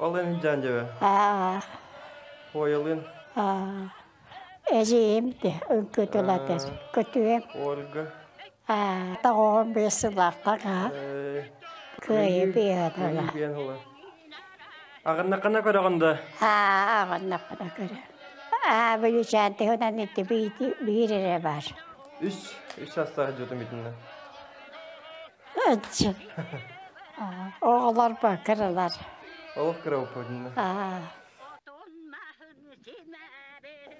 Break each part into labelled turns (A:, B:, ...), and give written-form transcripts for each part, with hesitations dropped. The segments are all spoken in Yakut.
A: Ол эн дьаан дьэбэ.
B: Аа.
A: Хуойалыын.
B: Аа. Эжиим де үҥкүтүлэтэр. Көтүөм.
A: Ольга.
B: Аа, тоҕоҕум биэс сылаахтаҕа. Кыайы биэһэ
A: Кыайы хула. Аҕыннаххына көрөҕүн да?
B: Аа, аҕыннаххына көрө. Аа, бүлүчээн тыһынан ити биир эрэ бар.
A: Үс, үс саастаах дьутум итиннэ.
B: Аччы. Оҕолор кыралар.
A: Олох кыра уппутунна.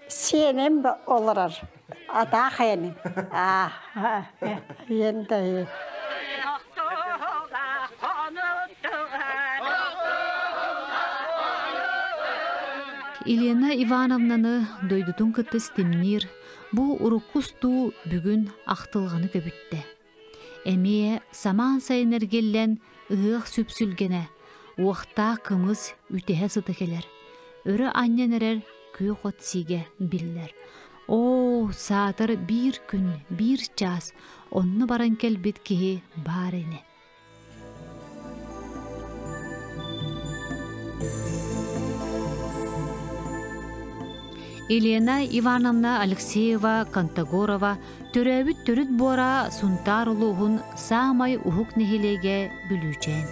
B: Сиэним олорор. Атаах эним. Аа, иэн
C: Елена Ивановнаны дойдутун кытта ситимниир бу урукку устуу бүгүн ахтылҕаны көбүттэ. Эмиэ самаан сайын эргиллэн ыһыах сүпсүлгэнэ, уохтаах кымыс үтэһэ сыта кэлэр, өрө анньан эрэр күөх от сиигэ биллэр. Оо, саатар биир күн, биир чаас онно баран кэлбит киһи баар ини. Елена Ивановна Алексеева Контогорова төрөөбүт төрүт буора Сунтаар улууһун саамай уһук нэһилиэгэ Бүлүүчээн.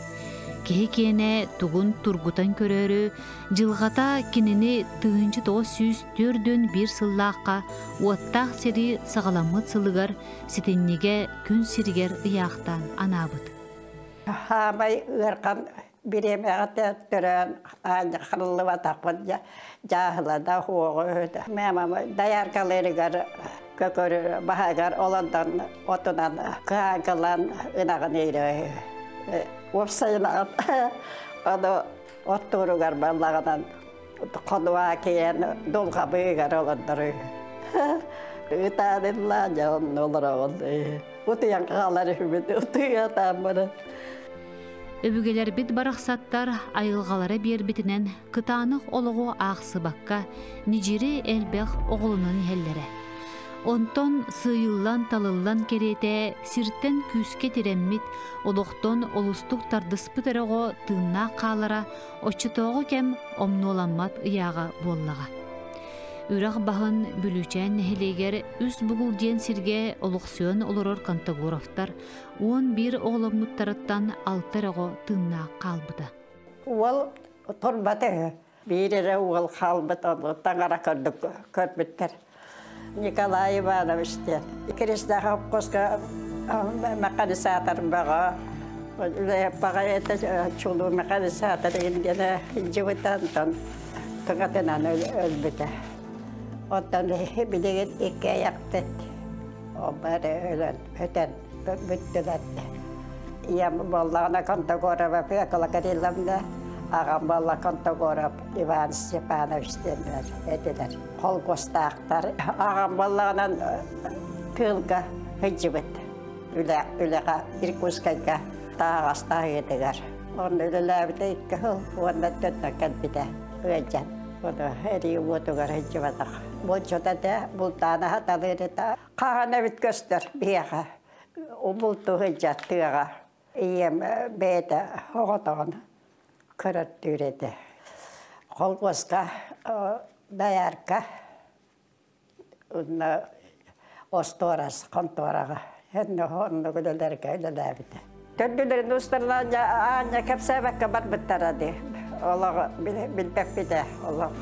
C: Киһи киэнэ тугун тургутан көрөөрү, дьылҕата кинини 1941 сыллаахха уоттаах сэрии саҕаламмыт сылыгар ситиннигэ күн сиригэр ыйаахтаан анаабыт.
B: Хаамай ыархан бириэмэҕэ төрөөн харыллыбатахпын дьааһылада уоҕу мамам дояркаларыгар көкөр баһыгар олонтон отунан кыһаакылан ынаҕын иирэ уопсайынан ону оттууругар баллаҕынан хонуа киэн дулҕабыыгар олордору ытааныллаа дьэ онно олороҕун утуйан хаалар үһүбүт утуйатаан баран
C: Өбүгэлэрбит барахсаттар айылҕалара биэрбитинэн кытаанах олоҕу аахсыбакка ньидьири элбэх оҕолонон иһэллэрэ. Онтон сыыйыллан-талыллан кэриэтэ сиртэн күүскэ тирэммит, олохтон олустук тардыспыт эрэ оҕо тыыннаах хаалара оччотооҕу кэм омнуоламмат ыйааҕа буоллаҕа. Үрэх баһын Бүлүүчээн нэһилиэгэр Үс Бугул диэн сиргэ олохсуйан олорор Контогоровтар 11 оҕоломмуттарыттан алта эрэ оҕо тыыннаах хаалбыта.
B: Уол турбата үһү. Биир эрэ уол хаалбыт, ону таҥара көрдүк көрбүттэр. Николай Иванович диэн. Крестаах обкоска механизатор бөҕө. Баҕа этэ чулуу механизатор индиэнэ дьыбытантан тыҥатынан өлбүтэ. Оттон билигин икки айахтыт бары өлөн өтөн бүттүлэр. Ийэм буоллаҕына Контогорова Фекла Кирилловна, аҕам буолла Контогоров Иван Степанович диэннэр этилэр. Холкуостаахтар. Аҕам буоллаҕынан тыылга сылдьыбыт. Үлэ, үлэҕэ Иркутскайга таһаҕас таһыытыгар. Онно үлэлээбитэ икки сыл уонна төннөн кэлбитэ ыалдьан. Ону эрии уотугар сылдьыбатах. Булчут этэ, бултаан аһаталыыр этэ. Хаһан эбит көстөр биһиэхэ. Бултуу сылдьар тыаҕа. Ийэм бэйэтэ оҕотоҕун көрөттүүр этэ. Холкуоска доярка уонна остуорас хонтуораҕа оннук үлэлэргэ үлэлээбитэ. Төрдүлэрин устарынан аанньа кэпсээбэккэ барбыттара дии. Олоҕу билбэппит ээ, олох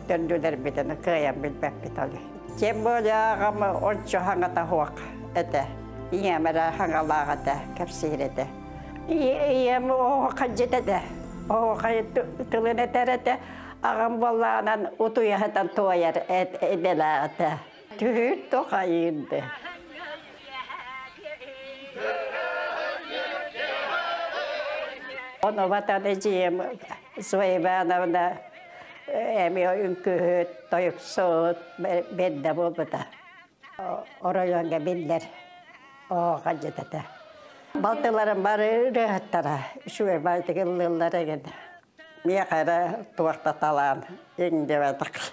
B: төрдүлэрбитин кыайан билбэппит ол. Тем более аҕам ончу хаҥата суох этэ. Ийэм эрэ хаҥалаах этэ, кэпсиир этэ. Ийэм оһуохайдьыт этэ. Оһуохай тылын этэр этэ. Аҕам буоллаҕынан утуйа сытан туойар идэлээх этэ. Түһүүр тухайыырды. Ону батан эдьиийим Зоя Ивановна эмиэ үҥкүүһүт, тойуксут бэрдэ буолбута. Оройуоҥҥа биллэр оһоохайдьыт этэ. Балтыларым бары ырыаһыттара, үчүгэй баайдык ыллыыллар эҥин. Миэхэ эрэ туох да талаан иҥнибэтэх.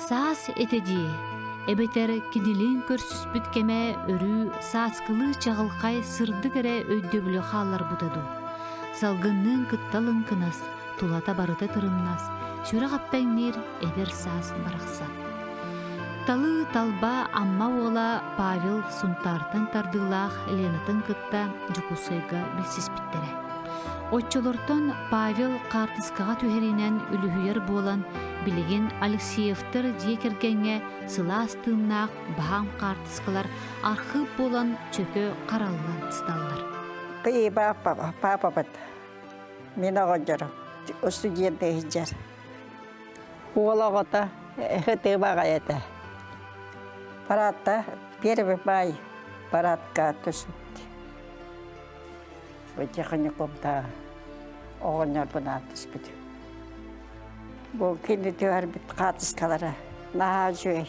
C: Саас этэ дии, эбэтэр кинилиин көрсүспүт кэмэ өрүү сааскылыы чаҕылхай сырдык эрэ өйдөбүлү хаалларбыта дуу. Салгынныын кытта лыҥкынас, тулата барыта тырымнас, сүрэх эппэҥниир эдэр саас барахсан. Талыы талба Амма уола Павел Сунтаартан тардыылаах Ленатын кытта Дьокуускайга билсиспиттэрэ. Оччолортон Павел хаартыскаҕа түһэриинэн үлүһүйэр буолан, билигин Алексеевтар дьиэ кэргэҥҥэ сылаас тыыннаах баһаам хаартыскалар архыып буолан чөкө хараллан сыталлар.
B: Ты папа, папабыт. Мин оҕонньорум. Студент иһдьэр. Уол оҕото ХТ баҕай этэ. Парадта первый май парадка түспүт. Бу техникумта оҕонньорбунаан түспүт. Бу кини түһэрбит хаартыскалара наһаа үчүгэй.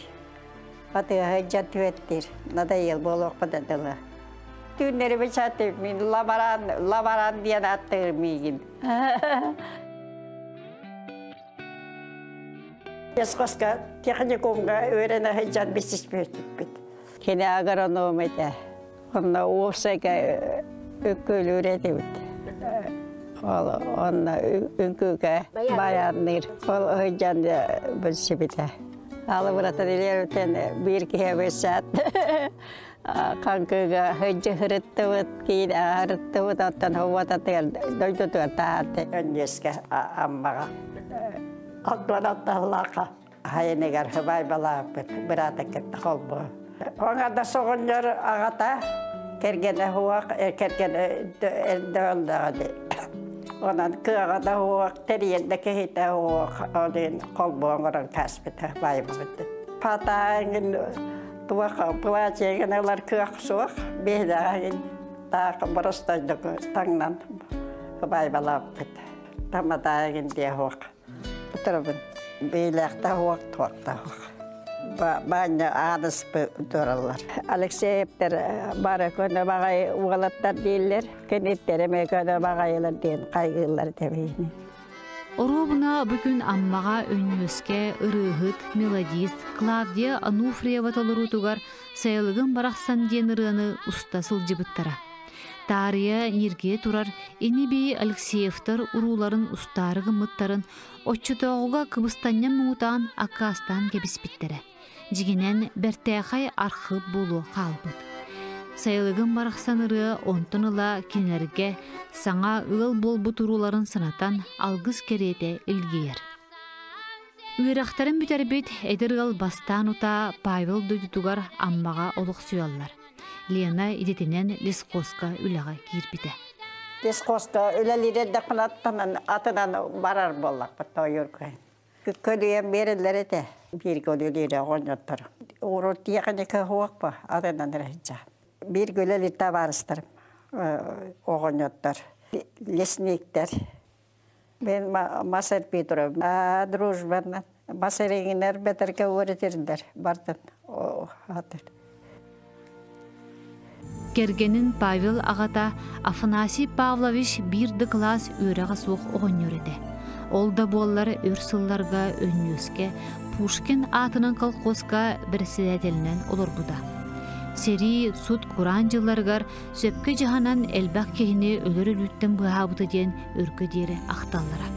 B: Атыыһа дьан түһэттиир, надоел буолуохпа да дылы. Түүннэри бечатым мин лабаран, лабаран диэн аттыыр миигин. Лесхозка техникумга үөрэнэ сылдьан билсиспиппит. Кини агроном этэ. Онно уопсайга үҥкүүлүүр этибит. Ол онно үҥкүүгэ баянныыр. Ол сылдьан билсибитэ. Алыбыратын илиэбитин биир киһи билсээт хаҥкыга сылдьы сырыттыбыт, киин сырыттыбыт, оттон һуотатыгар дойдутугар таһаарты. Өнньүөскэ Аммаҕа Алтуан алталлаахха хайыныгар хыбайбалаабыт быраата кытта холбоо. Оҥа да соҕонньор аҕата кэргэнэ хуох кэргэнэ эрдэ өллөҕө дии. Онон кыаҕа да хуох, тэрийэн да киһитэ хуох, ол холбоо оҥорон кааспыта баайбыт. Патаangin туох платьегын ылар кыах суох, биһилэҕин таах боростойдук таҥнан хыбайбалаабыт. Таматаагин диэ хуох. Утарабын. Биилээхтэ уох, туохтаах. Баанньа аадыспы тураллар. Алексеевтэр бары көнө баҕай уолаттар дииллэр, киниттэр эмиэ көнө баҕайылар диэн хайгыыллар тэбиини.
C: Оруобуна бу күн Аммаҕа Өнньүөскэ ырыаһыт, мелодист Клавдия Ануфриева толоруутугар «Сайылыгым барахсан» диэн ырыаны уста сылдьыбыттара. Таарыйа ньиргийэ турар ини-бии Алексеевтар урууларын устаары гыммыттарын оччотооҕуга кыбыстанньан муҥутаан аккаастаан кэбиспиттэрэ. Дьиҥинэн, бэртээхэй архыып буолуо хаалбыт. Сайылыгым барахсан ырыа онтон ыла кинилэргэ саҥа ыал буолбут урууларын санатан алгыс кэриэтэ илгийэр. Үөрэхтэрин бүтэрбит эдэр ыал бастаан утаа Павел дойдутугар Аммаҕа олохсуйаллар. Лена идэтинэн лесхозка үлэҕэ киирбитэ.
B: Лесхозка үлэлиир эрдэхпинэ аттанан атынан барар буоллахпыт тойурга. Көлүйэн биэрэллэр этэ. Бииргэ үлэлиирэ оҕонньоттор. Урут тиэхиньикэ суохпа атынан эрэ сылдьа. Бииргэ үлэлиир табаарыстарым оҕонньоттор, лесниктэр. Мен мас эрбии турабын. Дружбанан мас эриҥинэр бэтэргэ уорэтирдэр бардын атыр.
C: Кэргэнин Павел аҕата Афанасий Павлович биир да кылаас үөрэҕэ суох оҕонньор этэ. Ол да буоллар өр сылларга Өнньүөскэ Пушкин аатынан колхозка бэрэссэдээтэлинэн олорбута. Сэрии, сут-кураан дьылларыгар сөпкө дьаһанан элбэх киһини өлөр өлүүттэн быыһаабыта диэн өргө диэри ахталлара.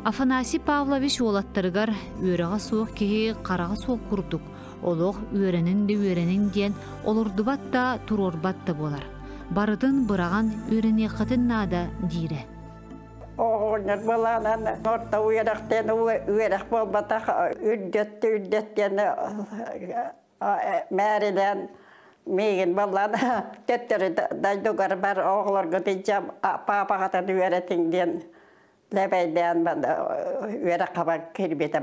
C: Афанасий Павлович уолаттарыгар үөрэҕэ суох киһи хараҕа суох курдук олох үөрэнин да үөрэниҥ диэн олордубат да туруорбат да буолар. Барытын быраҕан үөрэниэххитин наада диирэ.
B: Оҕонньор былаанан орто үөрэхтэн үөрэх буолбатах үрдэттэ үрдэттэн мээрилээн миигин баллан төттөрү дойдугар бар оҕолорго тиджам паапаҕатан үөрэтиҥ диэн лэбэйдээн үөрэх хабан кирбитэ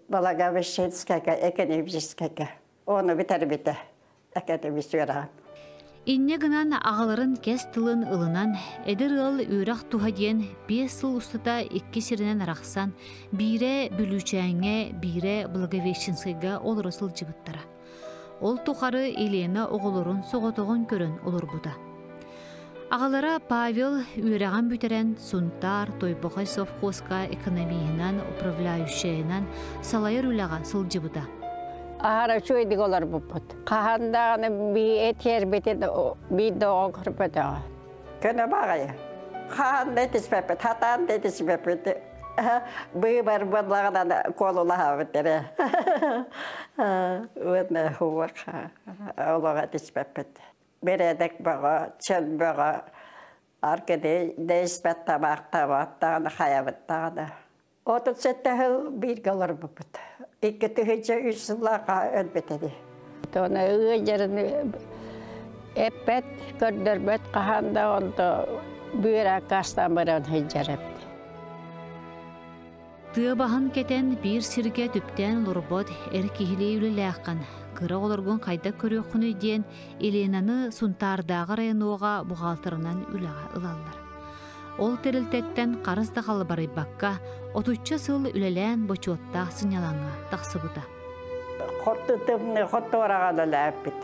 B: Благовещенскайга экономическайга ону бүтэрбитэ академик үөрэҕин.
C: Инньэ гынан аҕаларын кэс тылын ылынан, эдэр ыал үөрэх туһа диэн 5 сыл устата икки сиринэн арахсан, биирэ Бүлүүчээҥҥэ, биирэ Благовещенскайга олоро сылдьыбыттара. Ол тухары Елена оҕолорун соҕотоҕун көрөн олорбута. Аҕалара Павел үөрэҕин бүтэрэн Сунтаар Тойбохой совхозка экономиһынан, управляющайынан салайар үлэҕэ сылдьыбыта.
B: Аһара үчүгэйдик олорбуппут. Хаһан даҕаны бии этиэрбитин биир да оҕо көрбөтөҕө. Көнө баҕайы. Хаан да этиспэппит, хатаан да этиспэппит. Быыбар буоллаҕынан куолулаһабыт эрэ. Уонна хуох олоҕо этиспэппит. Бэрээдэк бөҕө, чөл бөҕө, аргыды дэйиспэт табаах табааттаҕына хайабыт даҕаны. 37 сыл бииргэ олорбуппут. 2003 сыллаахха өлбүт эди.
D: Тоны ыадьарын эппэт, көрдөрбөт хаһан да онто бүөр аккаастаан баран сылдьар эбит.
C: Тыа баһын кэтэн биир сиргэ түптээн олорбот эр киһилии үлэлээххин, кыра оҕолоргун хайдах көрүөххүнүй диэн Еленаны Сунтаардааҕы районуоҕа бухгалтырынан үлэҕэ ылаллар. Ол тэрилтэттэн харыс да халбарыйбакка, отучча сыл үлэлээн бочуоттаах сынньалаҥҥа тахсыбыта.
B: Хоттутумны хотtuораҕа үлэлээппит.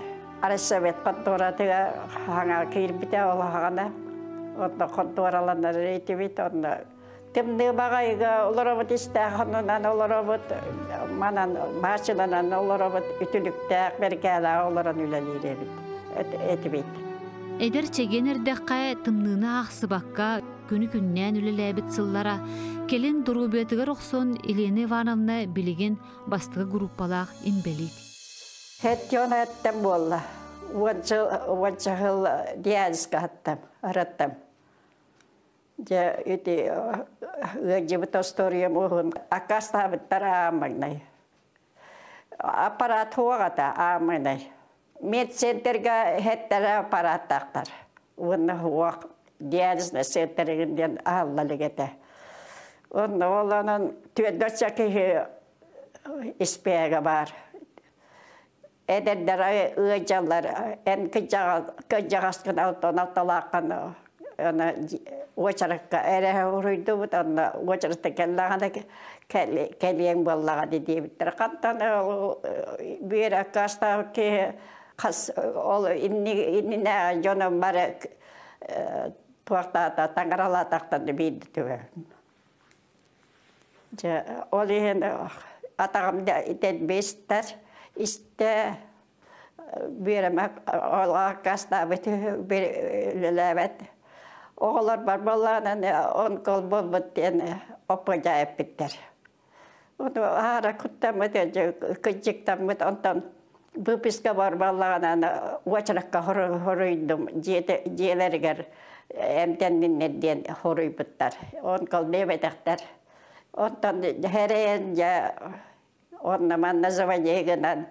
B: Арасовет хотtuоратыгар хаҥа киирбитэ ол хаҕана. Онно хотtuораланар этибит, онно тымныы баҕайыга олоробут истээх оннунан олоробут, манан баачыланан олоробут, үтүлүктээх, бэркээлээх олорон үлэлиир эбит этибит.
C: Эдэр чэгиэн эрдэххэ тымныыны аахсыбакка күнү-күннээн үлэлээбит сыллара кэлин доруобуйатыгар охсон Елена Ивановна билигин бастакы группалаах инбэлиит.
B: Хэттион хэттем буолла. Уонча сыл диализка хаттам, араттам. Дьэ ити ыалдьыбыт остуоруйам уһун аккаастаабыттар ааммагнай. Аппарат хуоҕата ааммагнай. Медцентрга хэттэрэ аппараттаахтар. Уонна хуох диализ центригин диэн аһалла илик этэ. Онно ол онон түөрт киһи испээгэ баар. Эдэрдэр ыалдьаллар эн кыдьаҕаскын алтан алталааххын аны уочаракка эрэ уруйдубут онно уочарата кэллэҕинэ кэлиэҥ буоллаҕа диэбиттэр. Хантан бүөр аккаастаабыт киһи хас ол иннинээҕи дьоном бары туохтаата таҥаралаатахтан биирдэ түбэ. Дьэ ол иһин атаҕым дэлби истэр, истэ биэрэмэ ол аккаастаабыт үлэлээбэт. Оҕолор бар буоллаҕына онкол буолбут диэн оппуодьа эппиттэр. Ону аара куттаммыт, кыдьыктаммыт, онтон выписка бар буоллаҕына уочаракка хоруйдум дьиэлэригэр эмтэнниннэр диэн хоруйбуттар. Онкол диэбэтэхтэр. Онтон хэрэйэн дьэ онно манна звоние гынан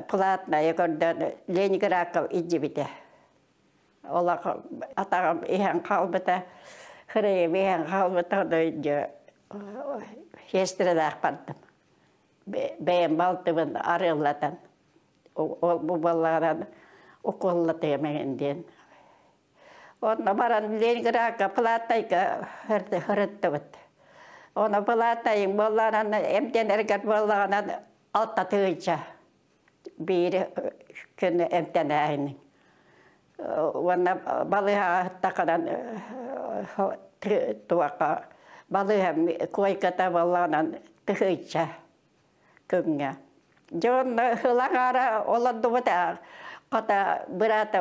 B: платная көрдөөн Ленинградка илдьибитэ. Олох атаҕым иһэн хаалбыта, хырайым иһэн хаалбыта, дьэ сестралаах бардым. Бэйэм балтыбын арыаллатан, ол бу буоллаҕынан укуоллатыам эҥин диэн. Онно баран Ленинградка платнайга хырыттыбыт. Ону платнайын буоллаҕынан эмтэнэргэр буоллаҕынан алта тыһыынча биир күн эмтэнээһин. Уонна балыыһаҕа таханан туохха балыыһа куойката буоллаҕынан тыһыынча күҥҥэ. Дьэ онно ылаҥаара олордубут хата быраата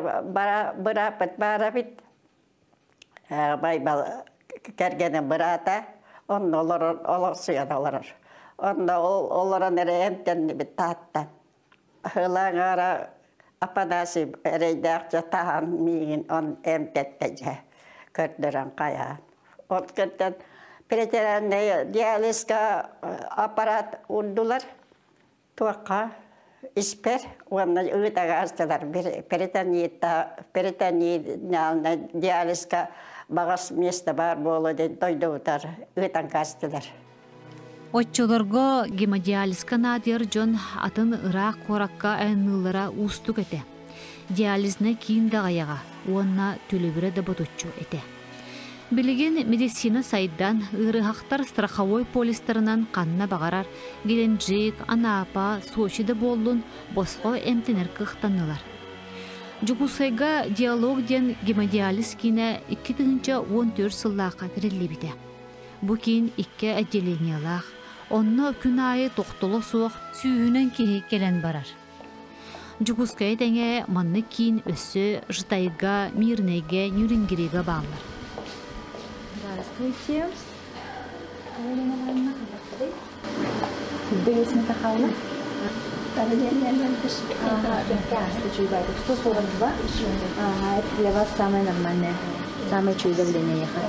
B: бырааппыт баара эбит. Байбал кэргэним быраата онно олорор олорсуйан олорор. Онно олорон эрэ эмтэннибит тааттан. Ылаҥаара Апанасий эрэйдээх дьэ таһан миигин он эмтэттэ дьэ көрдөрөн хайаан. Ол кэнтэн перитериальный диализка аппарат уурдулар туохха испэр уонна ыытага астылар перитониальный диализка баҕас место баар буолуо диэн дойдубутар ыытан каастылар.
C: Оччолорго гемодиализка наадыйар дьон атын ыраах куоракка айанныыллара уустук этэ. Диализнай киин даҕайаҕа уонна төлөбүрэ да ботуччу этэ. Билигин медицина сайдан, ыарыһахтар страховой полистарынан ханна баҕарар Геленджик, Анапа, Сочи да буоллун босхо эмтэнэр кыахтаннылар. Дьокуускайга «Диалог» диэн гемодиализ киинэ 2014 сыллаахха тэриллибитэ. Бу киин икки отделениелаах, онно күн аайы тохтоло суох сүүһүнэн киһи кэлэн барар. Дьокуускайы тэҥэ маннык киин өссө Жытайга, Мирнэйгэ, Нюрингирига бааллар.
E: Здравствуйте. Елена Ивановна, Сюда хаалла. Ага, 142. Ага, это для вас самое нормальное, самое чуй давление ехать.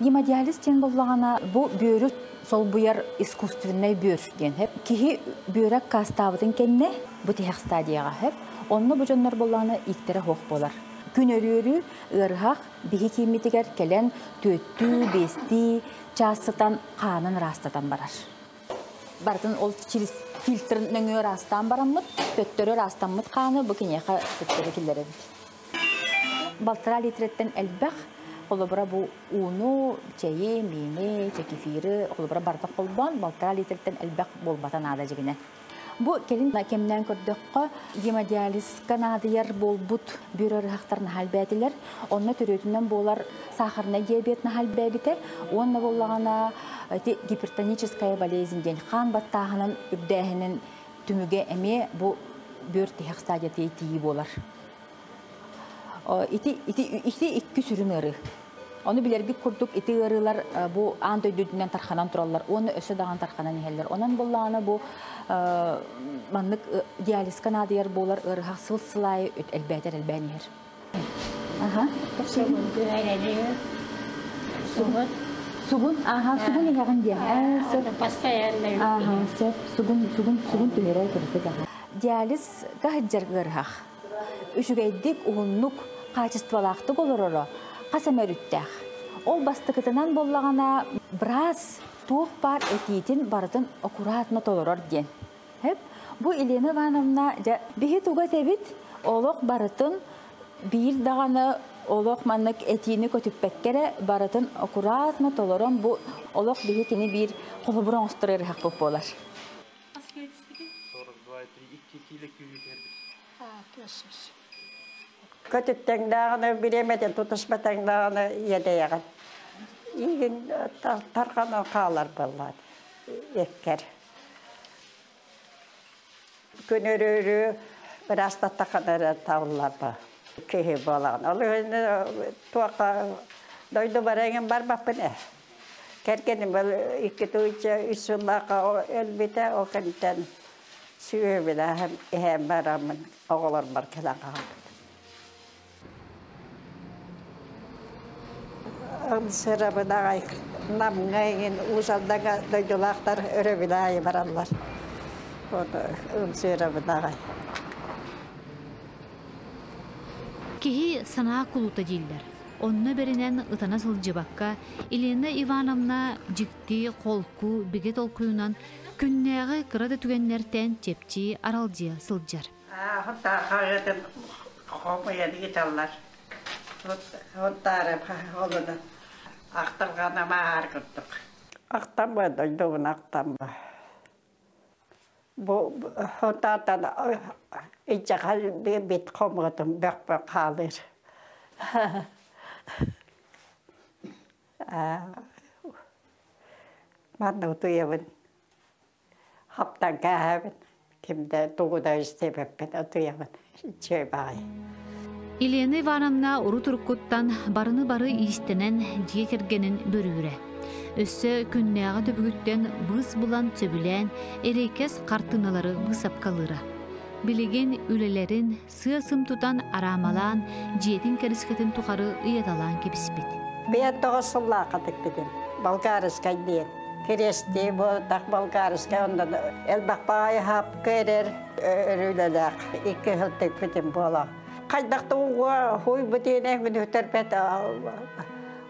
E: Гемодиализ диэн боллаҕына бу бүөрү солбуйар искусственный бүөр диэн хеп. Киһи бүөрэ кастаабытын кэннэ бу тиһэх стадияҕа хеп. Онно бу дьоннор боллаҕына ииктэрэ хуох буолар. Күн өрүөрү ыарыһах биһи кииммитигэр кэлэн түөттүү, биэстии чаассытан хаанын ыраастатан барар. Барытын ол через фильтр нөҥүө ыраастаан бараммыт, төттөрү ыраастаммыт хааны бу киниэхэ төттөрү киллэрэбит. Балтараа литреттэн элбэх холобура бу ууну, чэйи, миини, кефиры, холобура барыта холбоон балтараа литреттэн элбэх буолбата наада дьигинэ. Бу кэлин кэмнээн көрдөххө гемодиализка наадыйар буолбут бүөр ыарыһахтар наһаа элбээтилэр. Онно төрүөтүнэн буолар сахарный диабет наһаа элбээбитэ. Уонна буоллаҕына гипертоническая болезнь диэн хаан баттааһынын үрдээһинин түмүгэ эмиэ бу бүөр тиһэх стадията тиийии буолар. Ити, ити, ити икки сүрүн ыарыы. Ону билэргит курдук ити ыарыылар бу аан дойдутунан тарханан тураллар уонна өссө даҕаны тарханан иһэллэр. Онон буоллаҕына бу маннык диализка наадыйар буолар ыарыһах сыл сыл аайы элбээтэр элбээн иһэр. Аха.
D: Сугун.
E: Сугун, аха, сугун иһэҕин диэ. Сөп.
D: Постоянно.
E: Аха, сөп. Сугун, сугун, сугун түһэрэр кырдык аха. Диализка сылдьар ыарыһах. Үчүгэйдик, уһуннук, хаачыстыбалаахтык олороро хас эмэ өрүттээх. Ол бастакытынан буоллаҕына быраас туох баар этиитин барытын аккуратно толорор диэн. Хэп. Бу Елена Ивановна дьэ биһи туга этэбит олох барытын биир даҕаны олох маннык этиини көтүппэккэ эрэ барытын аккуратно толорон бу олох биһи кини биир холобур оҥостор ыарыһахпыт буолар.
B: Көтүттэҥ бириэмэтин тутуспатаҥ даҕаны иэдэйэҕин. Иигин тарҕанан хаалар буоллаат эккэр. Күн өрөөрү ыраастаттаххына эрэ табылларба киһи буолаҕын. Ол иһин туохха дойду барайгын барбаппын ээ. Кэргэним был икки тыһыынча үс сыллаахха өлбүтэ, ол кэнниттэн сүөһүбүнээһим иһэн бараммын оҕолорбор кэлэн хаалбыт. Ымсырабын аҕай Намҥа иҥин Уус Алдаҥҥа дойдулаахтар өрөбүл аайы бараллар. Ымсыырабын аҕай.
C: Киһи санаа кулута дииллэр. Онно бэринэн ытана сылдьыбакка, Елена Ивановна дьикти, холку, бигэ толкуйунан күннээҕи кыра да түгэннэртэн чэпчии аралдьыйа сылдьар.
B: Хаҕытын хомуйан ыыталлар. Онтаары олуну ахтарҕана маар курдук. Ахтамба дойдубун ахтамба. Бу онтаартан иччэхэл бит хомуотум бөхпө хаалыр. Манна утуйабын. Хаптан кээһэбин. Кимдэ тугу да истибэппин утуйабын. Үчүгэй баҕайы.
C: Елена Ивановна урут-уруккуттан барыны-бары иистэнэн дьиэ кэргэнин бөрүүрэ. Өссө күннээҕи түбүгүттэн быыс булан сөбүлээн эриэкэс хартыыналары быысапкалыыра. Билигин үлэлэрин сыа-сым тутан араамалаан дьиэтин кэрискэтин тухары ыйаталаан кэбиспит.
B: Бэйэн тоҕус сыллаахха тикпитим. Болгарскай диэн. Кириэстии буолтах болгарскай оннун элбэх баҕайы хаапка эрэр өрүүлэлээх икки сыл тикпитим буола. Хайдах да ууга хуйбут иэнэ мүнүтэрбэт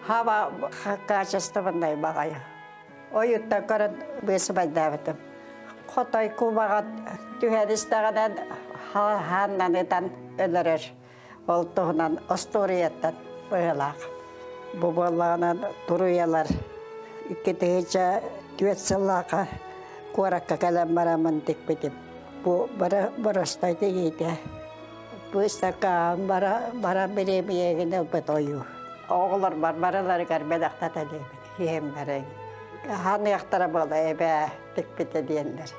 B: хаба качествованный баҕайы. Ойуттан көрөн быысыбайдаабытым. Хотой кубаҕа түһэр истэҕинэн хааннан ытан өлөрөр. Ол туһунан остуоруйаттан быһыылаах. Бу буоллаҕынан туруйалар 2004 сыллаахха куоракка кэлэн бараммын тикпитим. Бу боростой тигиитэ. Быыстапкаҕа бара бириэмийэгин ылбыт ойуу. Оҕолорбор барыларыгар бэлэхтэтэлиибин, киһим барайын. Ханыахтара буола эбээ тикпитэ диэннэр.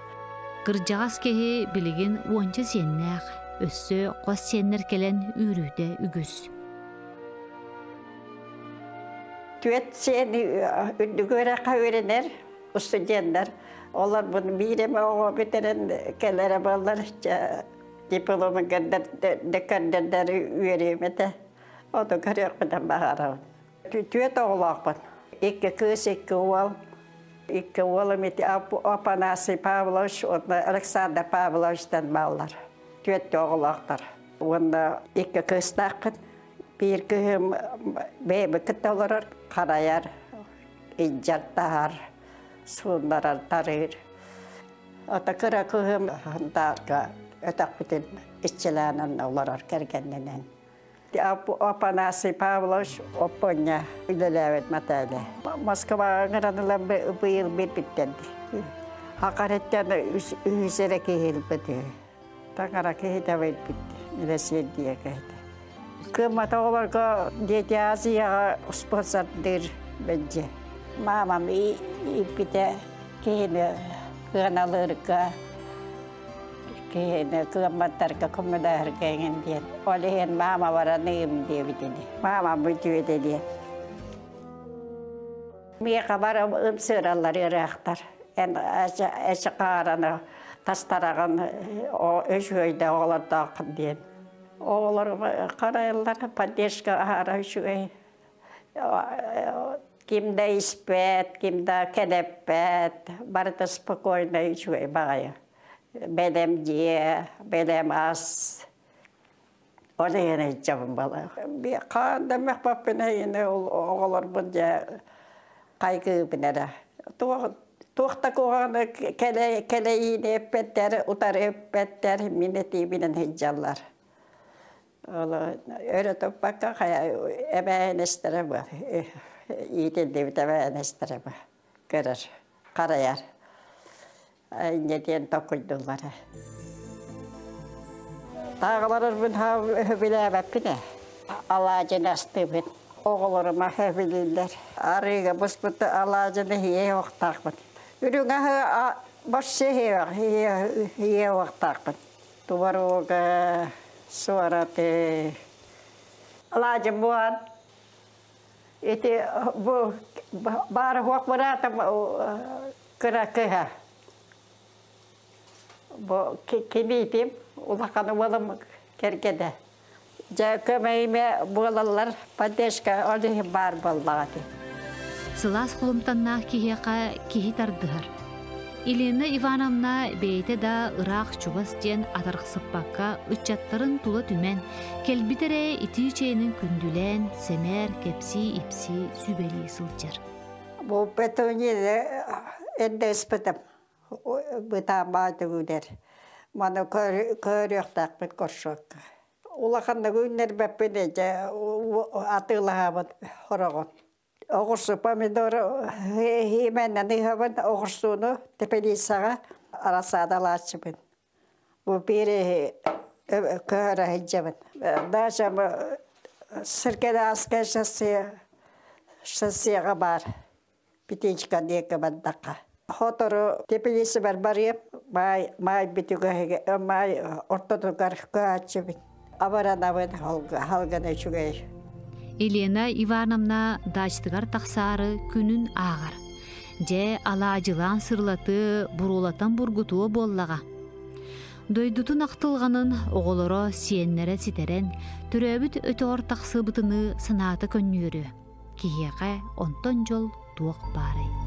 C: Кырдьаҕас киһи билигин уонча сиэннээх, өссө хос сиэннэр кэлэн үүрүүтэ үгүс.
B: Түөрт сиэн үрдүк үөрэххэ үөрэнэр студеннар. Олор бун биир эмэ оҕо бүтэрэн кэлэрэ буоллар, дипломун көрдөрдөр үөрүөм этэ. Ону көрүөхпүтүн баҕарабын. Түөрт оҕолоохпун. Икки кыыс, икки уол. Икки уолум ити Апанасий Павлович уонна Александр Павловичтан бааллар. Түөрт оҕолоохтор. Уонна икки кыыстаахпын. Биир кыыһым бэйэбит кытта олорор, харайар, илдьэр таһар, сууннарар, тарыыр. Ото кыра кыыһым Хантаарга өтөхпүтүн иччилээн олорор кэргэннэнэн. Апанасий Павлович Оппуонньа үлэлээбит матээлэ. Москваҕа ыҥыран ылан быйыл биэрбиттэр. Хакареттен үһүс эрэ киһи ылбыт үһү. Таҥара киһитэ биэрбит Илэсиэрдийэ киһитэ. Кыаммата оҕолорго Дети Азияҕа спонсордыыр бэдьэ. Маамам ииппитэ киһини кыаналыырга киһини кыамматтарга көмөлөһөргө эҥин диэн. Ол иһин маама бараныым диэбит ини. Маамам бүтүөтэ диэн. Миэхэ бары ымсыыраллар ыраахтар. Эн эчи хаараны тастараҕын үчүгэйдэ оҕолордооххун диэн. Оҕолор харайаллар, поддержка аһара үчүгэй. Ким да испэт, ким да кэлэппэт, барыта спокойно үчүгэй баҕайы. Бэлэм дьиэ, бэлэм ас. Ол иһин илдьэбин бала. Хаан да мөхпөппүн эйини ол оҕолорбун дьэ хайгыыбын эрэ. Туох да куһаҕаны кэлэйиини эппэттэр, утары эппэттэр, мин этиибинэн сылдьаллар. Ол өрө туппакка хайа эбээһинэстэрэ бу иитиллибит эбээһинэстэрэ бу көрөр, харайар. Инньэ диэн токуйдуллара. Тааҕыларбын сөбүлээбэппин ээ. Алаадьыны астыыбын. Оҕолорум сөбүлүүллэр. Арыыга буспут алаадьыны иһиэ уохтаахпын. Үрүҥ аһы боссе иһиэ уохтаахпын. Творога, суораты. Алаадьы буолан ити бу баар уох быраатым кыра кыһа. Бу кимиитим улахан уолум кэргэнэ. Дьэ көмөйүмэ буолаллар поддержка ол иһин баар буоллаҕа ити.
C: Сылаас холумтаннаах киһиэхэ киһи тардыһар. Елена Ивановна бэйэтэ да ыраах-чугас диэн атарахсыппакка ыччаттарын тула түмэн, кэлбит эрэ итии чэйинэн күндүлээн, сэмээр, кэпсии-ипсии, сүбэлии сылдьар.
B: Бу петуния эрдэ ыспытым бытааммаа төгүлэр. Маны көрүөхтээхпит көрсүөккэ. Улаханнык үүннэрбэппин эдьэ атыылаһабын хороҕун. Оҕурсу помидор хиимэннэн ыһабын оҕурсууну теплицаҕа рассадалааччыбын. Бу биири көһөрө сылдьабын. Даже Сиркэлээскэ шоссеҕа баар Птичка диэки бардахха. Хотору теплицабар барыам, маай маай бүтүгэ маай ортотугар көһөөччүбүн. Абаранабын халгана үчүгэй.
C: Елена Ивановна даачтыгар тахсаары күнүн ааҕар. Дьэ, алаадьылаан сырылатыы, буруолатан бургутуо буоллаҕа. Дойдутун ахтылҕанын оҕолоро сиэннэрэ ситэрэн, төрөөбүт өтөҕөр тахсыбытыныы санаата көнньүөрүө. Киһиэхэ онтон дьол туох баарай?